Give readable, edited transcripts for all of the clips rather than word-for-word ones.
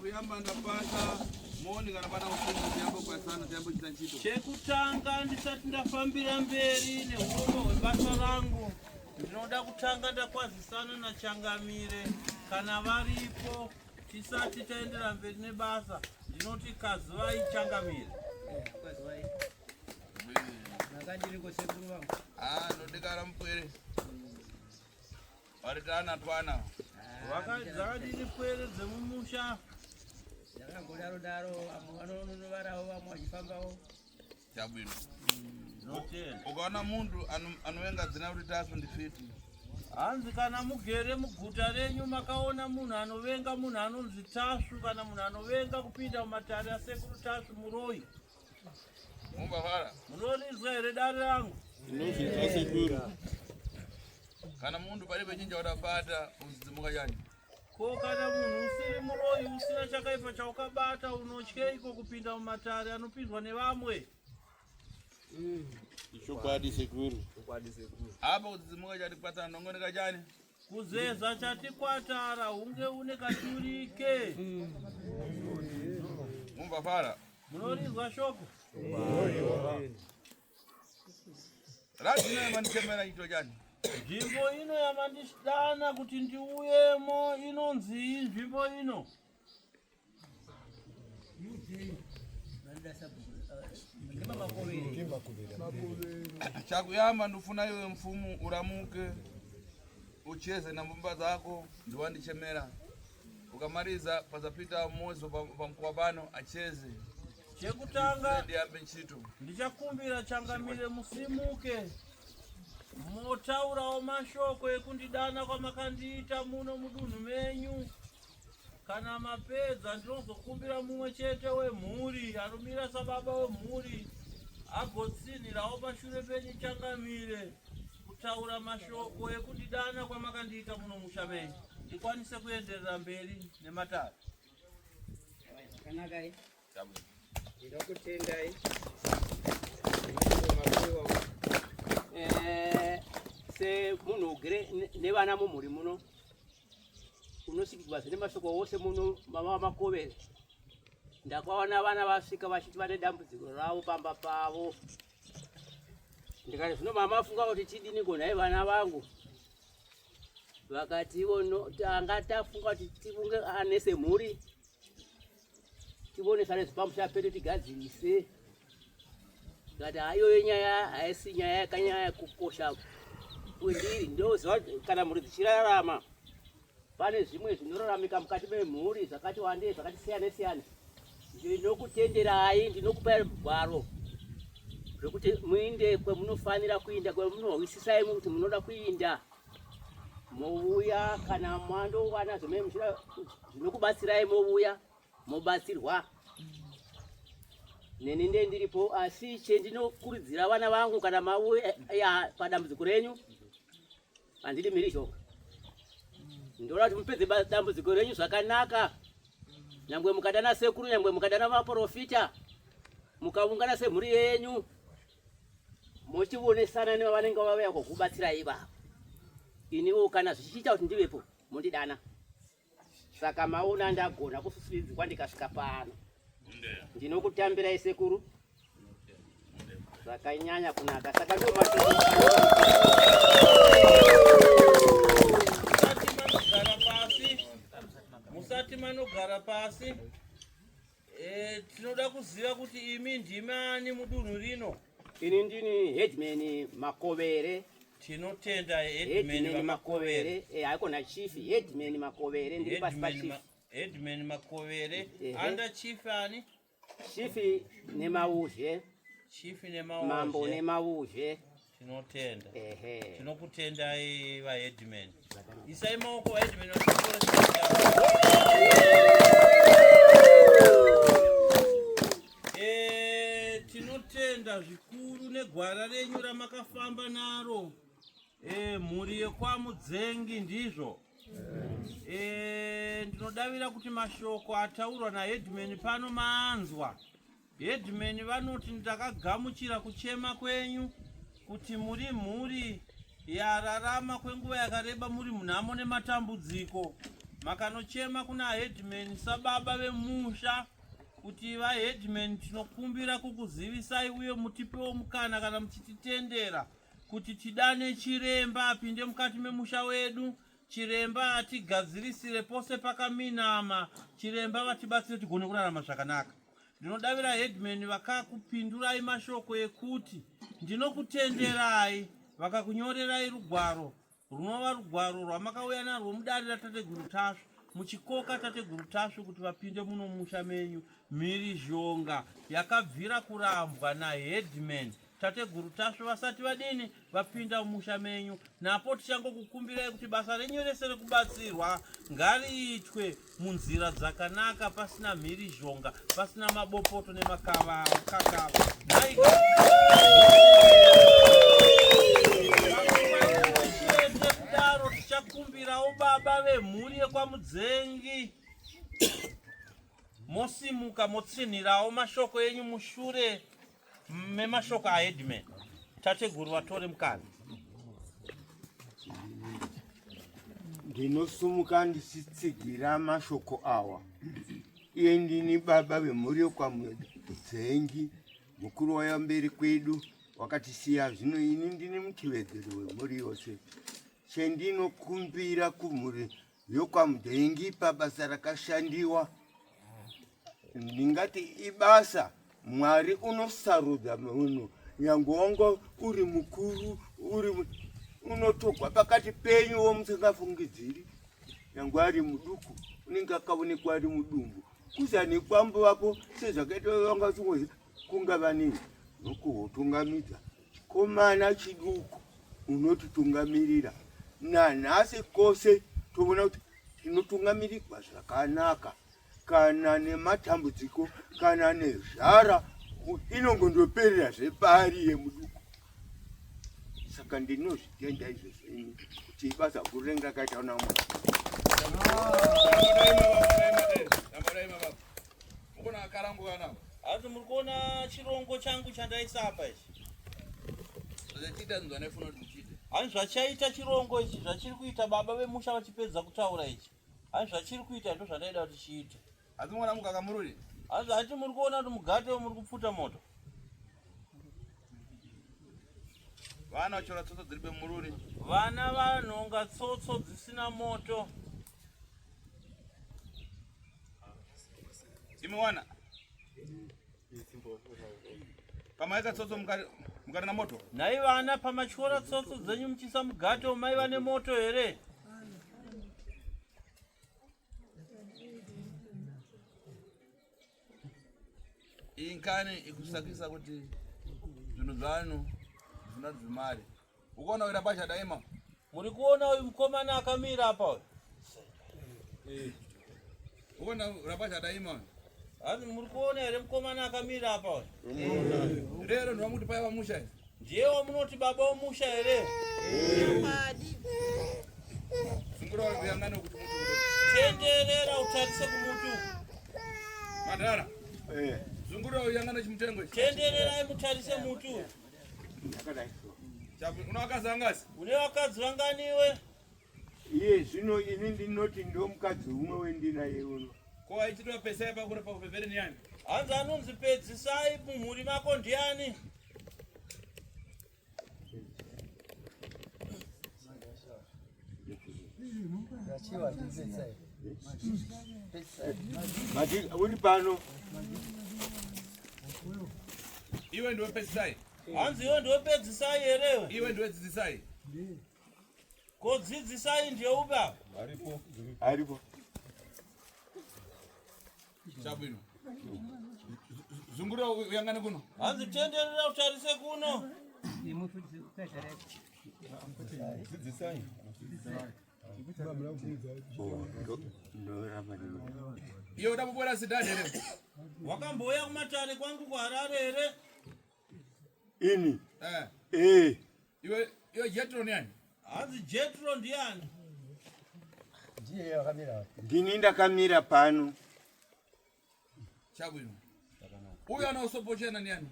Chakuyamba ndapasa moni kana pana ufumu tiyambo kwasana tiyambo chita ntchito. Chekutanga ndisati ndafambira mberi nehurongwa hwebasa rangu ndinoda kutanga ndakwazisana nachangamire kana varipo tisati taendera mberi nebasa ndinoti kazivai changamire. Kazivai. Makandiriko sekuru vangu. Ah, ndodekara mupwere. Vari tana twana. Dzakadini pwere dzemumusha? Dzakangodaro daro, vamwe vanonovarawo, vamwe vachifambawo. Chabwino. Ukaona mundu anovenga dzina kuti Tasvu ndifiti. Hanzi kana mugere muguta renyu makaona munhu anovenga munhu anonzi Tasvu kana munhu anovenga kupinda mumatare asekuru Tasvu muroyi. Mumbavara. Munorinzwa here dare rangu? Tinozvinzwa sekuru. Kana munhu pari pechinja wadabata uzidzimuka chani. Ko kana munhu usiri muroyi usina chakaipa chaukabata unotyeiko kupinda mumatare anopindwa nevamwe? Ichokwadi sekuru. Chokwadi sekuru. Apa kudzidzimuka chati kwatana ndongoneka chani. Kuzeza chati kwatara hunge une kachurike. Mumbafara. Munorinzwa shoko? Razvino yamandichemera chito chani. Nzvimbo ino yamandidana kuti ndiuyemo inonzii nzvimbo ino? Chakuyamba ndofuna iwe mfumu uramuke ucheze na mbumba dzako ndiwandichemera ukamaliza pasapita mmozi pamkowa pano acheze Chekutanga ndiyambe ntchito ndichakumbira changamire musimuke motaurawo mashoko ekundidana kwamakandiita muno mudunhu menyu. Kana mapedza ndinozokumbira mumwe chete wemhuri anomira sababa wemhuri agotsinhirawo pashure penyu changamire kutaura mashoko ekundidana kwamakandiita muno musha menyu ndikwanise kuenderera mberi nematare. Zvakanaka. Ndinokutendai. Eh, semunhu ugere nevana mumhuri muno unosvikirwa zvine mashoko ose muno mama vamakovere ndakaona vana vasvika vachiti vane dambudziko ravo pamba pavo ndikati zvino mama afunga kuti tidini ko nhai vana vangu vakati ivo tanga tafunga kuti tifunge ane semhuri tionesane zvepamusha pedu tigadzirise ndikati haiyoyo nyaya haisi nyaya yakanyanya kukosha kwendiri ndoziva kana mhuri dzichirarama pane zvimwe zvinoraramika mukati memhuri zvakati wandei zvakati siyane siyane ndinokutenderai ndinokupai gwaro rekuti muinde kwemunofanira kuinda kwemunohwisisai kuti munoda kuinda mouya kana mandowana zvimwe zvinokubatsirai mouya mobatsirwa neni nde ndiripo asi chendinokurudzira vana vangu kana mauya padambudziko renyu handidi mhirizhonga ndoda kuti mupedze dambudziko renyu zvakanaka nyangwe mukadana sekuru nyangwe mukadana maprofita mukaungana semhuri yenyu mochionesana nevavanenge vauya kukubatsirai ivavo iniwo kana zvichiita kuti ndivepo mondidana saka maona ndagona kususuidzwa ndikasvika pano ndinokutambirai sekuru zvakanyanya kunaka saka ndo musati manogara pasi Eh, tinoda kuziva kuti imi ndimi ani mudunhu rino? Ini ndini headman Makovere. Tinotenda headman Makovere. Eh, haikona chief, headman Makovere ndiri pasi pa chief. Headman Makovere. Under chief ani? Chief Nemauzhe. Chief Nemauzhe. Mambo Nemauzhe. Tinotenda. Ehe. Tinokutendai vaheadman. Isai maoko vaheadman eh, tinotenda zvikuru negwara renyu ramakafamba naro eh, mhuri yekwamudzengi ndizvo eh, ndinodavira kuti mashoko ataurwa naheadman pano maanzwa Headman vanoti ndakagamuchira kuchema kwenyu kuti muri mhuri yararama kwenguva yakareba muri munhamo nematambudziko. Makanochema kuna headman sababa vemusha kuti vaheadman tinokumbira kukuzivisai uye mutipewo mukana kana muchititendera kuti tidane chiremba apinde mukati memusha wedu. Chiremba atigadzirisire pose pakaminama. Chiremba vatibatsire tigone kurarama zvakanaka. Ndinodavira headman vakakupindurai mashoko ekuti ndinokutenderai, vakakunyorerai rugwaro runova rugwaro rwamakauya narwo mudare raTateguru Tasvu muchikoka Tateguru Tasvu kuti vapinde muno musha menyu. Mhirizhonga yakabvira kurambwa naheadman Tateguru Tasvu vasati vadini vapinda mumusha menyu. Napo tichangokukumbirai kuti basa renyu rese rekubatsirwa ngariitwe munzira dzakanaka pasina mhirizhonga, pasina mabopoto nemakakava. Chete kudaro tichakumbirawo baba vemhuri yekwaMudzengi mosimuka motsinhirawo mashoko enyu mushure memashoko aheadman tateguru vatore mukana. Ndinosumuka ndichitsigira mashoko awa. Iye ndini baba vemhuri yekwaMudzengi, mukuru waiva mberi kwedu wakatisiya. Zvino ini ndini mutevedzeri wemhuri yose. Chendinokumbira kumhuri yokwaMudzengi pabasa rakashandiwa ndingati ibasa Mwari unosarudza munhu nyange wanga uri mukuru uri unotogwa pakati penyu womusingafungidziri nyange ari muduku unenge akaonekwa ari mudumbu kuzani kwambo vako sezvakaita vanga vasingozi kungava nei nokuhotungamidza chikomana chiduku unotitungamirira nanhasi kose toona kuti tinotungamirigwa zvakanaka kana nematambudziko kana nezhara inongondoperera zvepari yemuduku saka ndinozvitenda izvozvo ini kuti ibasa guru ringe rakaita una Mwari. Hanzi muri kuona chirongo changu chandaisa apa ichi. Hanzi zvachaita chirongo ichi zvachiri kuita baba vemusha vachipedza kutaura ichi. Hanzi zvachiri kuita ndo zvandaida kuti chiite. Hanzi mwana mukaka mururi. Hanzi hati muri kuona kuti mugate muri kupfuta moto. Vana vachora tsotso dziri bemururi. Vana vanhonga tsotso dzisina moto. Imi wana. Pamaika tsotso mukari mukari na moto. Nhai vana pamatyora tsotso dzenyu muchiisa mugato maiva nemoto here? Iyi nkani ikusakisa kuti zvinhu zvanyu zvisina zvimari. Ukuona wira pasha daima. Muri kuona uyu mukomana akamira apa uyu? Ukuona rapasha daima. Hanzi muri kuona here mukomana akamira apa uyu? Rero ndomuti paiva musha. Ndiye wamunoti baba womusha here? Zungura uyangane kuti muti. Tenderera utarise kumuti uku. Madhara. Eh. Zungura uyangane chimutengo ichi. Tendererai mutarise muti uyu. Yakadai so. Chapi una vakadzi vangasi? Une vakadzi vanganiwe? Iye zvino ini ndinoti ndomukadzi umwe wendinaye uno. Ko aichitwa pesai pakure pakupepere niyani? Hanzi anonzi pedzisai mumhuri mako ndiani? Mati uri pano. Iwe ndiwe pedzisai. Hanzi iwe ndiwe pedzisai here? Iwe ndiwe dzidzisai. Ko dzidzisai ndiye upi apa? Aripo. Aripo. Chabwino. Zungura uyangane kuno. Hanzi tenderera utarise kuno. Dzidzisai. Iye uda kubora sidhani here? Wakambouya kumatare kwangu kuHarare here? Ini. Eh. Eh. Iwe iwe Jetro ndiani? Hanzi Jetro ndiani? Ndiye akamira. Ndini ndakamira pano. Chabwino. Uyu ana usopo chena ndiani?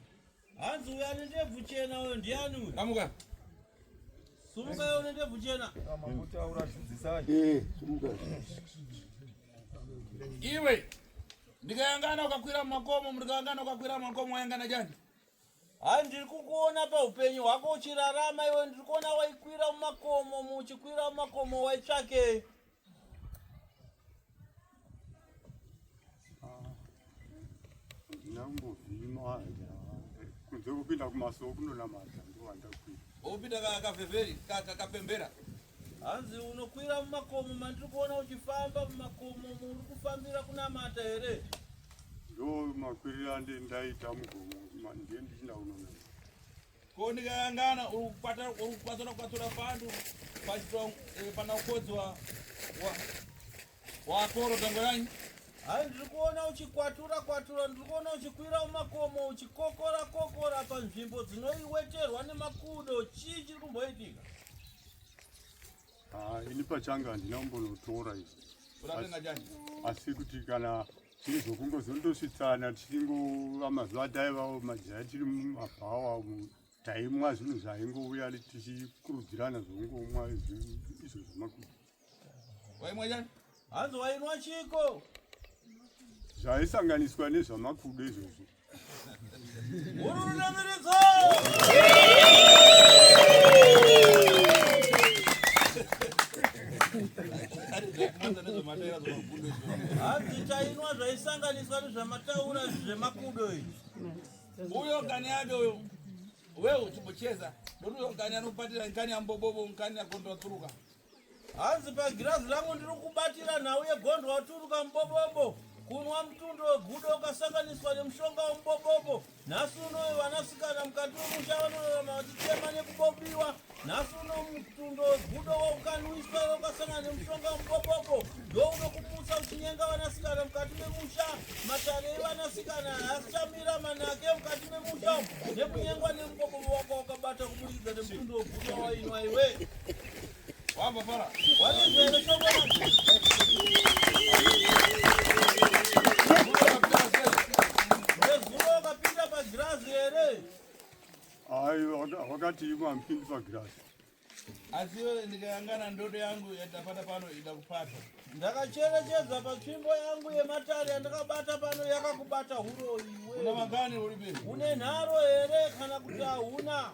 Hanzi uyu ane ndebvu chena uyo ndiani uyu? Kamuka. Sumuka iwe une ndebvu chena. Mambotaura dzidzisai. Eh, sumuka. Iwe ndikayangana ukakwira mumakomo, ndikayangana ukakwira mumakomo, wayangana chani? Hayi, ndiri kukuona paupenyu hwako uchirarama iwe, ndiri kuona waikwira mumakomo, muchikwira mumakomo waitsvakei? Handina kumbovhima kunze kwekuenda kumasowo kunonamata ndowandakwira. Upinda kavhevheri kapembera. Hanzi unokwira mumakomo mandiri kuona uchifamba mumakomo uri kufambira kunamata here? Ndo makwirira ande ndaita mugomo ndiye ndichinda kunonamata. Ko ndikayangana uri kukwata uri kukwatura kwatura pandu pachitwa eh, pana ukodzi wa wa wakoro tangoranyi. Hayi, ndiri kuona uchikwatura kwatura, ndiri kuona uchikwira mumakomo uchikokora kokora panzvimbo dzinoiweterwa nemakudo. Chii chiri kumboitika? Ah, ini pachanga handina kumbonotora izvi. Uratenga chani? Asi kuti kana zviri zvokungozondosvitsana tichingova mazuva ataivawo majaya tiri mumabhawa umu taimwa zvinhu zvaingouya tichikurudzirana zvokungomwa izvo zvemakudo. Waimwa chani? Hanzi wainwa chiko? Zvaisanganiswa nezvamakudo izvozvo. Ururunamiridzo! Hanzi tainwa zvaisanganiswa nezvamataura zvemakudo izvi. Uyo ngani yake uyo. Wewe uchimbocheza. Ndokuti uyo ngani anobatira ngani ambobobo ngani agondoturuka. Hanzi pagirazi rangu ndiri kubatira nhau yegondo waturuka mubobobo kunwa mutundo wegudo ukasanganiswa nemushonga wemubobobo. Nhasi unoyo vanasikana mukati memusha vanorarama vachichema nekubobiwa. Nhasi uno mutundo wegudo waukanwiswa ukasangana nemushonga wemubobobo ndounokumutsa uchinyenga vanasikana mukati memusha. Matare evanasikana haasichamira manake mukati memusha umu nekunyengwa nemubobobo wako wakabata kuburikidza nemutundo wegudo wainwa iwe. Wamba fara. Wanizwa here shoko rangu? Nezuro wakapinda pagirazi here? Hayi, wakati imwe hamupindi pagirazi. Asi iwe ndikayangana ndodo yangu yatapata pano ida kupata. Ndakacherechedza patsvimbo yangu yematare yandakabata pano yakakubata huro Una iwe. makani uripi? Une nharo here kana kuti hauna?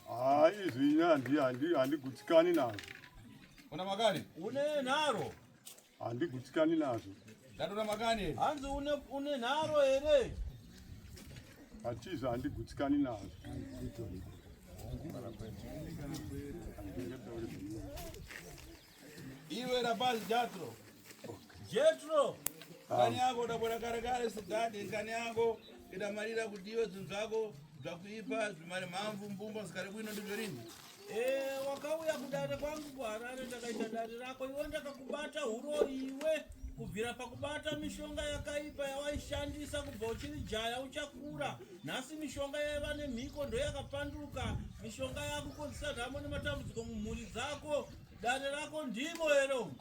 Haa izvi ini handigutsikani nazvo. Una makani? Une nharo. Handigutsikani nazvo. Ndatora makani here? Hanzi une, une nharo here? Hatizvo handigutsikani nazvo. Iwe rapazi Jatro. Jetro. Nkani yako udabwera kare kare sigadi nkani yako idamalira kuti iwe zvinhu zvako zvakuipa zvimari mhamvu mbumba zikari bwino ndizvo rini. Eh, wakauya kudare kwangu kuHarare ndakaita dare rako iwe ndakakubata huroyi iwe kubvira pakubata mishonga yakaipa yawaishandisa kubva uchiri jaya uchakura nhasi mishonga yaiva nemhiko ndoyakapanduka mishonga yakukonzesa nhamo nematambudziko mumhuri dzako dare rako ndimo here umu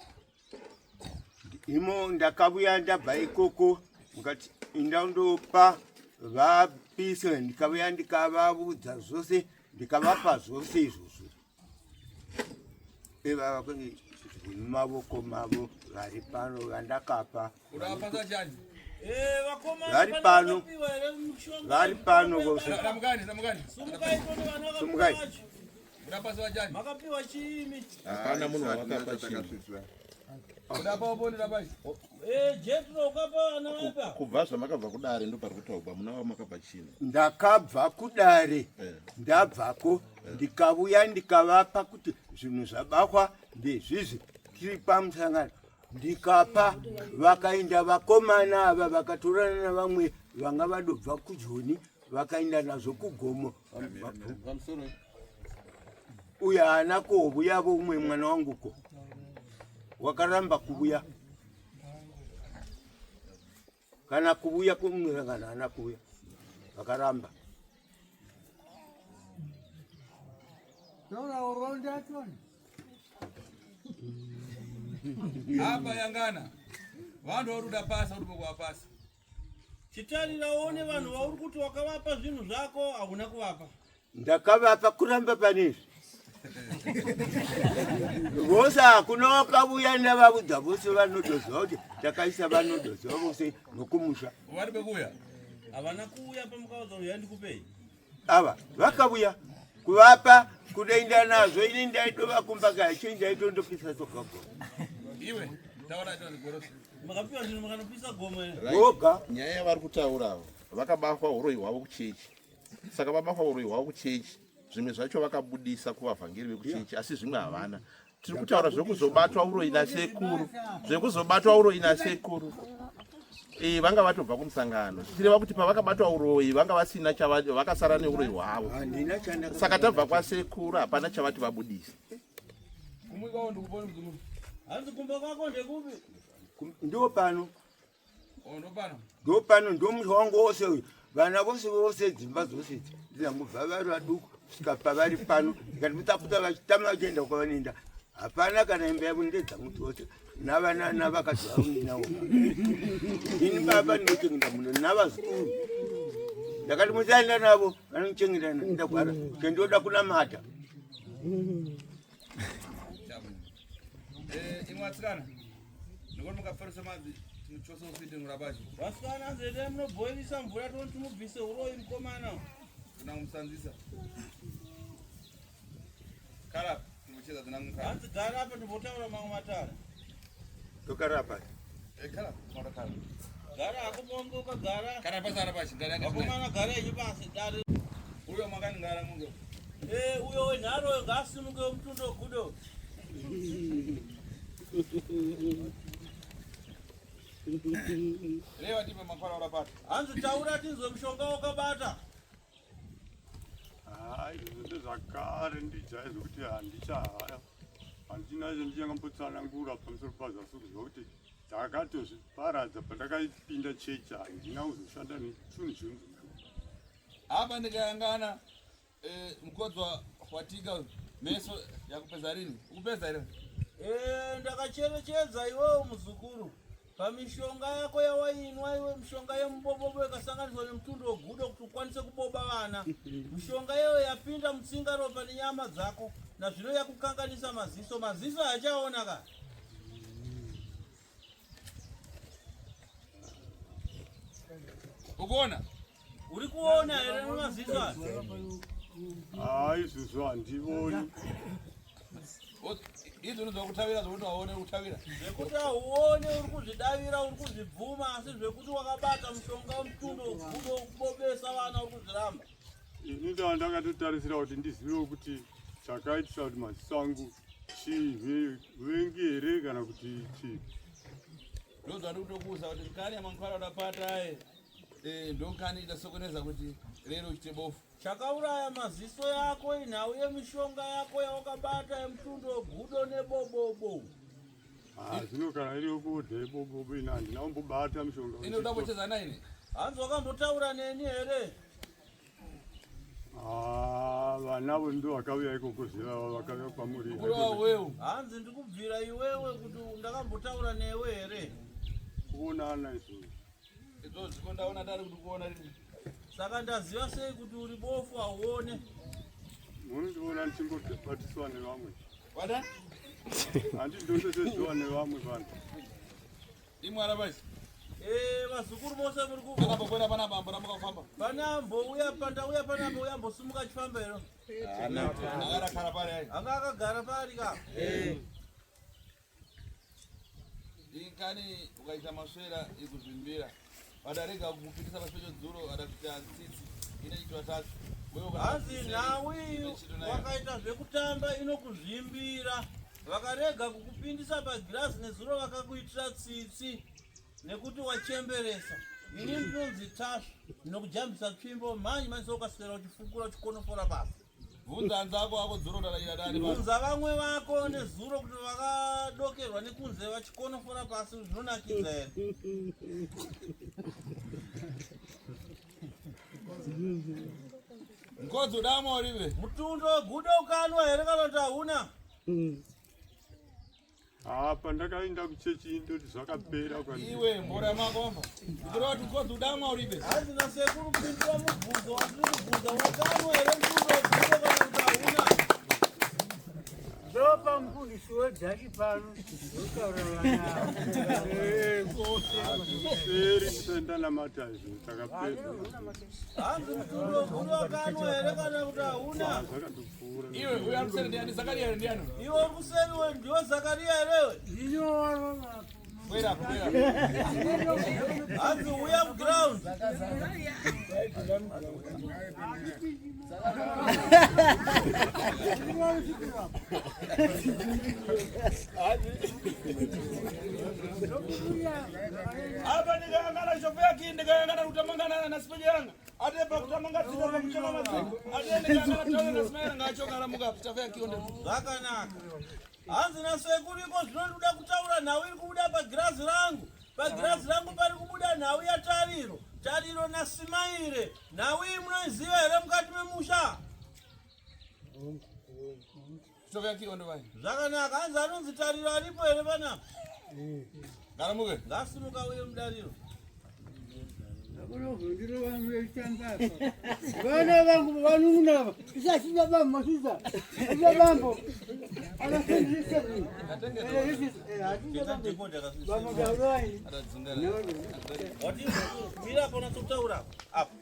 Imo ndakavuya ndabva ikoko mukati inda undopa vapise ndikavuya ndikavavudza zvose ndikavapa zvose izvozvo ivava mumavoko mavo vari pano vandakapa Udapasa chani? Eh, vakomana Vari pane pano. vakapiwa here mishonga Vari pano vose. Ramukani, ramukani. Sumukai tone vana vakapiwa Sumukai. vacho. Udapasa chani? Makapiwa chiimi Hapana munhu wavakapa chinhu. Udapa uponi rapazi. Eh, Jetro ukapa vana vapa Kubva zvamakabva kudare ndopari kutaurwa muna wamakapa chinhu. Ndakabva kudare Eh. ndabvako ndikavuya ndikavapa kuti zvinhu zvabakwa ndezvizvi tiri pamusangano ndikapa vakaenda vakomana ava vakatorana navamwe vanga vadobva kujoni vakaenda nazvo kugomo uyo haana kovuyavo umwe mwana wangu ko wakaramba kuvuya kana kuvuya kumusangano haana kuvuya vakaramba. Apa yangana. Vanhu vari kuda pasa uri kuwapasa. Chitarira uone vanhu vauri kuti wakavapa zvinhu zvako hauna kuvapa. Ndakavapa kuramba pane izvi. Vose hakuna wakavuya ndavavudza vose vanotoziva kuti takaisa vanotoziva vose nokumusha. Vari bekuya? Havana kuuya pamukaudza uya ndikupei. Ava vakavuya kuvapa kudoenda nazvo ini ndaidova kumba kacho ndaitondopisa tsoka gomo. Iwe taura chonzi gorosi. Makapiwa zvinhu makanopisa gomo here? Voga. Nyaya yavari kutaura ava vakabatwa uroyi hwavo kuchechi. Saka vabatwa uroyi hwavo kuchechi, zvimwe zvacho vakabudisa kuvavhangeri vekuchechi, asi zvimwe havana. Tiri kutaura zvekuzobatwa uroyi nasekuru, zvekuzobatwa uroyi nasekuru. Eh, vanga vatobva kumusangano zvichireva kuti pavakabatwa uroyi vanga vasina vakasara neuroyi hwavo. Handina chandaka. Saka tabva kwasekuru hapana chavati vabudisa. Kumwe kwavo ndikupona muzukuru. Hanzi kumba kwako ndekupi? Ndo pano. Oh, ndo pano. Ndo pano ndo musha wangu wose uyu. Vana vose vose dzimba dzose idzi ndinangobva vari vaduku kusvika pavari pano ndikati mutaputa vachitama vachienda kwavanoenda hapana kana imba yavo ndedzangu dzose navana navakadzi vavo ndinawo ini baba ndinochengeta muno navazukuru ndakati musaenda navo vanochengeta ndagwara chendoda kunamata. Imwe atsikana ndikuti mukafarisa madzi chose usite murapacho. Vasikana nzete munobhoilisa mvura toti timubvise uroyi mukomana. Kuna kumusanzisa. Kara timbocheza dzina mukara. Hanzi gara apa timbotaura mamwe matare. Tokarapa. Eh kara, mara kara. Gara hako bongo ukagara. Kara pasi ara pachi ngara yanga. Vakomana gara yenyu pasi dare. Uyo makani ngara mungu. Eh uyo wenharo ngasimuke mutundo gudo. Reva tipe makwara urapata. Hanzi taura tinzwe mushonga wakabata. Haa, izvo ndezvakare ndijai zvekuti handichahaya handina chandichangambotsana pamusoro pazvo asi kuziva kuti ndakatozviparadza pandakapinda chechi handina kuzoshanda nechinhu chinonzi mushonga. Apa ndikayangana mukodzwa watika meso yakupedza rini? Ukupedza here? Ndakacherechedza iwewe muzukuru pamishonga yako yawainwa iwe mishonga yemubobobo ikasanganiswa nemutundo wegudo kuti ukwanise kuboba vana. Mishonga iyoyo yapinda mutsinga ropa nenyama dzako nazvino yakukanganisa maziso. Maziso hachaona ka. Ukuona? Uri kuona here nemaziso aya? Haa, izvozvo handivoni. Izvi unozwa kutavira zvokuti waone kutavira. Zvekuti hauone uri kuzvidavira uri kuzvibvuma asi zvekuti wakabata mushonga wemutundo wegudo wekubobesa vana uri kuzviramba. Ini ndaa ndakatotarisira kuti ndizive kuti chakaitisa kuti maziso angu chii vengi here kana kuti chii. Ndozvandiri kutokuudza kuti kani yamankwara udapata ndokani itasokoneza kuti rero uchite bofu. Chakauraya maziso yako inhau yemishonga yako yawakabata yemutundo wegudo nebobobo. Haa, zvino kana iri yekuodha yebobobo ini handina kumbobata mishonga. Ine udambocheza naine? Hanzi wakambotaura neni here? Haa, vanavo ndo vakauya ikoko zviva vakauya kwamuri. Kureva wewe. Hanzi ndikubvira iwewe kuti ndakambotaura newe here? Kuonana izvozvo. Izvozvo ndaona tari kuti kuona rini. Saka ndaziva sei kuti uri bofu hauone? Munondiona ndichingobatiswa nevamwe. Wada? Handindondoseziwa nevamwe vanhu. Imwe arapachi. Vazukuru mose muri kubva. Akambokwira pana bambo ramuka kufamba. Panambouya pandauya panambo uya ambosimuka achifamba here? Akagara pari ayi. Anga akagara pari ka? Inkani ukaita maswera ikuzvimbira. Vadarega kupitisa paspecho dzuro adakuita tsitsi ine chitwa tatu. Hanzi nhau iyi wakaita zvekutamba inokuzvimbira. Vakarega kukupindisa pagirazi nezuro vakakuitira tsitsi nekuti wachemberesa. Ini ndinonzi Tasvu ndinokujambisa tsvimbo mhanyi mhanyi sokaswera uchifukura uchikonofora pasi. Bvunza anzako ako dzuro daraira dani. Bvunza vamwe vako nezuro kuti vakadokerwa nekunze vachikonofora pasi zvinonakidza here? Mkodzi udama urive. Mutundo wegudo ukanwa here kana kuti hauna? Haa, pandakaenda kuchechi ndoti zvakapera kwandiri. Iwe mbora makomba. Ndikureva kuti mkodzi udama urive. Hanzi nasekuru pindura mubvunzo wandiri kubvunza wakanwa here mutundo wegudo kana kuti hauna? Ndopa mufundisi wedhachi pano ndotaura vana. Seri ndisenda namata izvo takapedza. Hanzi mutumbi wegudo wakanwa here kana kuti hauna? Zvakatopfuura. Iwe uyo ari kuseri ndiani? Zakaria here ndiani? Iwe uri kuseri we ndiwe Zakaria here we? Kwera apo, kwera. Hanzi uya muground. Apa ndikayangana shofe yake ndikayangana kutamangana na sipeje yanga. Ate pa kutamanga tsika pa kuchema maziko. Ate ndikayangana tawe na simaira ngachoka ramuka shofe yake onde. Zvakanaka. Hanzi nasekuru iko zvino ndikuda kutaura nhau iri kubuda pagirazi rangu. Pagirazi rangu pari kubuda nhau yaTariro. Tariro naSimaire. Nhau iyi munoiziva here mukati memusha? Shofe yake onde vai. Zvakanaka. Hanzi anonzi Tariro aripo here panapa? Ngaramuke. Ngasimuka uye mudariro. Vana vangu vanun'una ava isasina bambo masiza isa bambo anasendisa bambo gaurani Wati mira apo unatsotaura apo.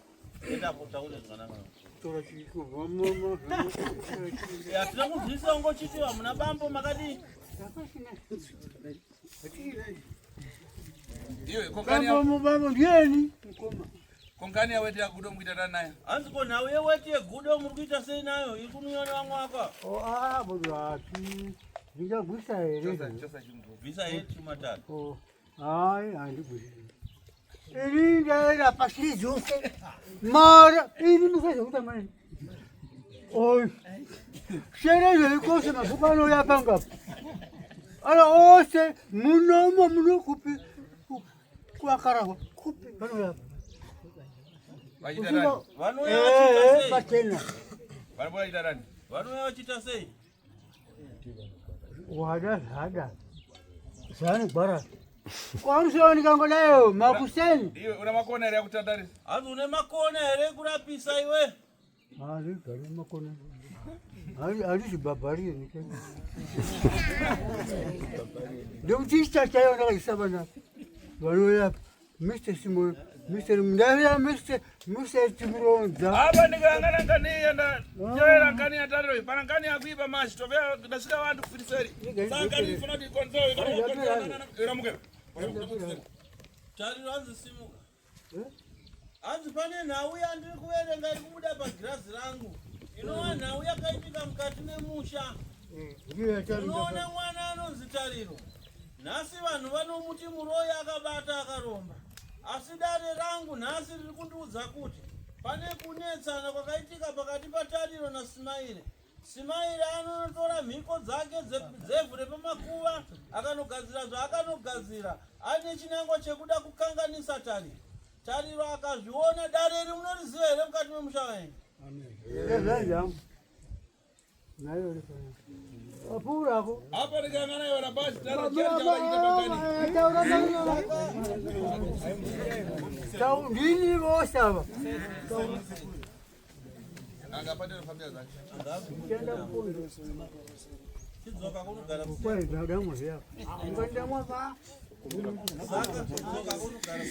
Enda apo utaure zvakanaka. Hatina kunzwisisa ungochiti hamuna bambo makadii? Iwe konkani bambo bambo ndieni mukoma konkani yaweti yakudo mukuita tani naye. Hanzi ko nhau yeweti yegudo muri kuita sei nayo iri kunwiwa nevamwe aka? aa bodo hati ndingagwisa here Chosa chosa chimbo. Bvisa yetu matatu. Oh, hayi handigwisi ini ndaenda pasi dzose mara ini musazokuta mani oy shere zveikose mabhuku anouya pangapo ana ose munomo muno kupi kuakarahwa kupi vanouya Vachita tani. Vanouya vachiita sei? pachena Vanouya vachita tani. Vanouya vachiita sei? wada zvada zvanogwara kwarusooneka ngodayo makuseni Iwe una makona here akutandarisa? Hanzi une makona here ekurapisa iwe? Haligari makona. Halizibhabhari nyika. Ndokuti chaiyo ndakaisa vana vanouya Mr. Simon, Mr. Ndauya Mr. Mr. Chimuronza. Apa ndikayangana nkani yanda chera nkani yatariro pana nkani yakuipa mashi tovea ndasvika vantu kufiriseri. Saka nkani ifuna kuti ikonzero iramuke. Tariro hanzi simuka. Hanzi pane nhau yandiri kuverenga iri kubuda pagirazi rangu. Inova nhau yakaitika mukati memusha. Unoona mwana anonzi Tariro. Nhasi vanhu vanomuti muroyi akabata akaromba. Asi dare rangu nhasi riri kundiudza kuti pane kunetsana kwakaitika pakati paTariro naSimaire. Simaire anonotora mhiko dzake dzevhu repamakuva akanogadzira zvaakanogadzira aine chinangwa chekuda kukanganisa Tariro. Tariro akazviona. Dare iri munoriziva here mukati memusha wenyu? Apurako. Apa ndikayangana iwe nabashi tariro chera chakaita pakani. Ndini vose ava. Anga patero familia zake. Chidzoka kunogara Kwai ndamwa zviya. Ungandamwa pa. Saka chidzoka kunogara.